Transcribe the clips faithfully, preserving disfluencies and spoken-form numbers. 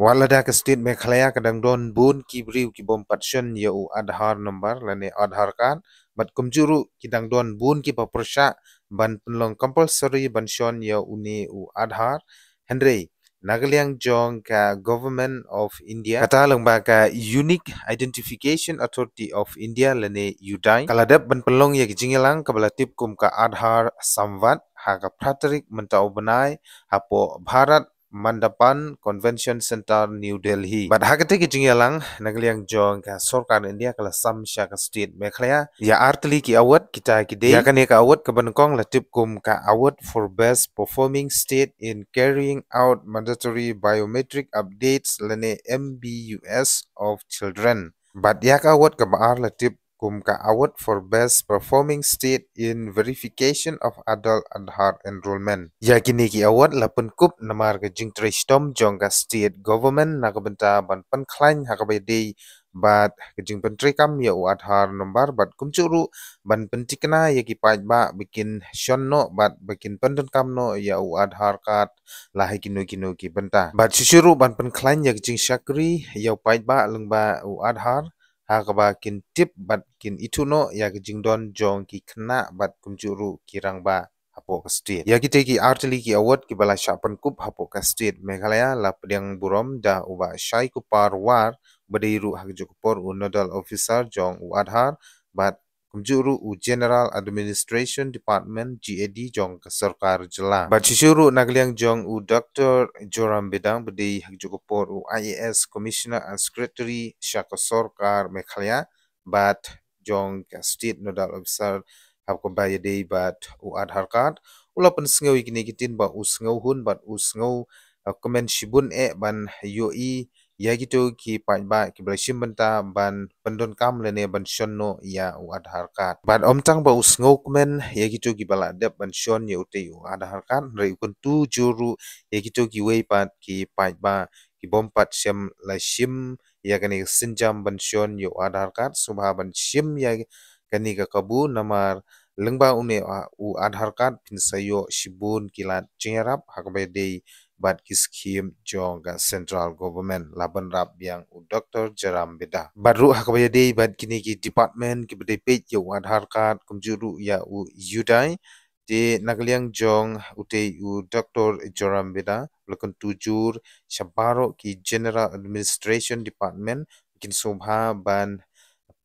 Wat lada ka state Meghalaya ka dang don bun ki briew ki bym pat shon ïa u Aadhaar number lane Aadhaar card, bad kumjuh ruh ki dang don bun kiba pyrshah ban pynlong compulsory ban shon ïa une u Aadhaar. Hynrei na ka liang jong ka Government of India, kata lyngba ka Unique Identification Authority of India lane U D I, ka la dep ban pynlong ïa ka jingïalang kaba la tip kum ka Aadhaar Samvad ha ka phra tarik mynta u bnai hapoh Bharat Mandapam Convention Centre, New Delhi. Bad ha kata ka jingïalang na ka liang jong ka sorkar India ka la sam sha ka state Meghalaya ïa ar tylli ki award, kita ki dei ïa kane ka award kaba nyngkong la tip kum ka Award for Best Performing State in Carrying Out Mandatory Biometric Updates lane M B U S of Children. Bad ïa ka award kaba ar la tip kum ka Award for Best Performing State in Verification of Adult Aadhaar Enrollment. Ïa kine ki award la pynkup namar ka jingtrei shitom jong ka state government na ka bynta ban pynkhlaiñ ha kaba ïadei bad ka jingpyntreikam ïa u Aadhaar number, bad kumjuh ruh ban pyntikna ïa ki paidbah ba kin shon noh bad ba kin pyndonkam noh ïa u Aadhaar card la ha kino kino ki bynta. Bad shuh shuh ruh ban pynkhlaiñ ïa ka jingshakri ïa u paidbah lyngba u Aadhaar ha kaba kin tip bad kin ithuh noh ïa ka jingdon jong ki khynnah bad kumjuh ruh ki rangbah hapoh ka state. Ïa kita ki ar tylli ki award kiba la shah pynkup hapoh ka state Meghalaya la pdiang burom da u Bah Shaikupar War, ba dei ruh ha kajuh ka por u Nodal Officer jong u Aadhaar, bad kumjuh ruh u General Administration Department, G A D, jong ka sorkar jylla. Bad shuh shuh ruh na ka liang jong u Doctor Joram Beda, ba dei ha kajuh ka por u I A S Commissioner and Secretary sha ka sorkar Meghalaya, bad jong ka State Nodal Officer ha kaba ïadei bad u Aadhaar card, u la pynsngew ïa kine ki ktien ba u sngewhun bad u sngew, uh, kmen shibun eh ban ïohi ïa kito ki paidbah kiba la shim bynta ban pyndonkam lane ban shon noh ïa u Aadhaar card. Bad ym tang ba u sngewkmen ïa kito kiba la dep ban shon ïa utei u Aadhaar card, hynrei u kyntu jur ruh ïa kito kiwei pat ki paidbah ki bym pat shym la shim ïa kane ka sienjam ban shon ïa u Aadhaar card, sngewbha ban shim ïa kane ka kabu namar lyngba une u Aadhaar card phin sa ïoh shibun ki lad jingïarap ha kaba ïadei bad ki skhim jong ka central government, la bynrap biang u Doctor Joram Beda. Bad ruh ha kaba ïadei bad kine ki department kiba dei peit ïa u Aadhaar card kumjuh ruh ïa u U D I, te na ka liang jong utei u Doctor Joram Beda u la kyntu jur sha baroh ki General Administration Department ba kin sngewbha ban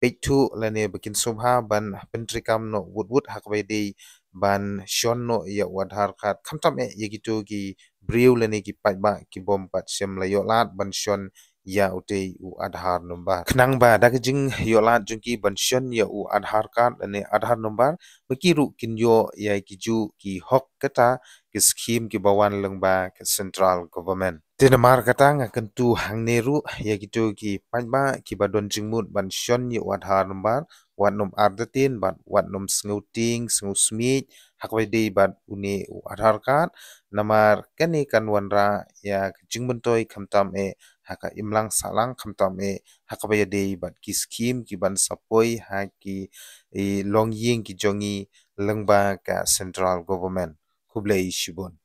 pynthut lane ba kin sngewbha ban pyntreikam noh wut wut ha kaba ïadei ban shon noh ïa u Aadhaar card, khamtam eh ïa kito ki briew lane ki paidbah ki bym pat shym la ïoh lad ban shon ïa utei u Aadhaar number, khnang ba da ka jingïoh lad jong ki ban shon ïa u Aadhaar card lane Aadhaar number, ba ki ruh kin ïoh ïa kijuh ki hok, kata ki skhim kiba wan lyngba ka central government. Te namar kata nga kyntu hangne ruh ïa kito ki paidbah kiba don jingmut ban shon ïa u Aadhaar number, wat nym artatien bad wat nym sngewtieng sngewsmiej ha kaba ïadei bad une u Aadhaar card, namar kane kan wanrah ïa ka jingmyntoi khamtam eh ha ka imlang sahlang, khamtam eh ha kaba ïadei bad ki skhim kiban sa poi ha ki, eh, longïing ki jong ngi lyngba ka central government. Khublei shibun.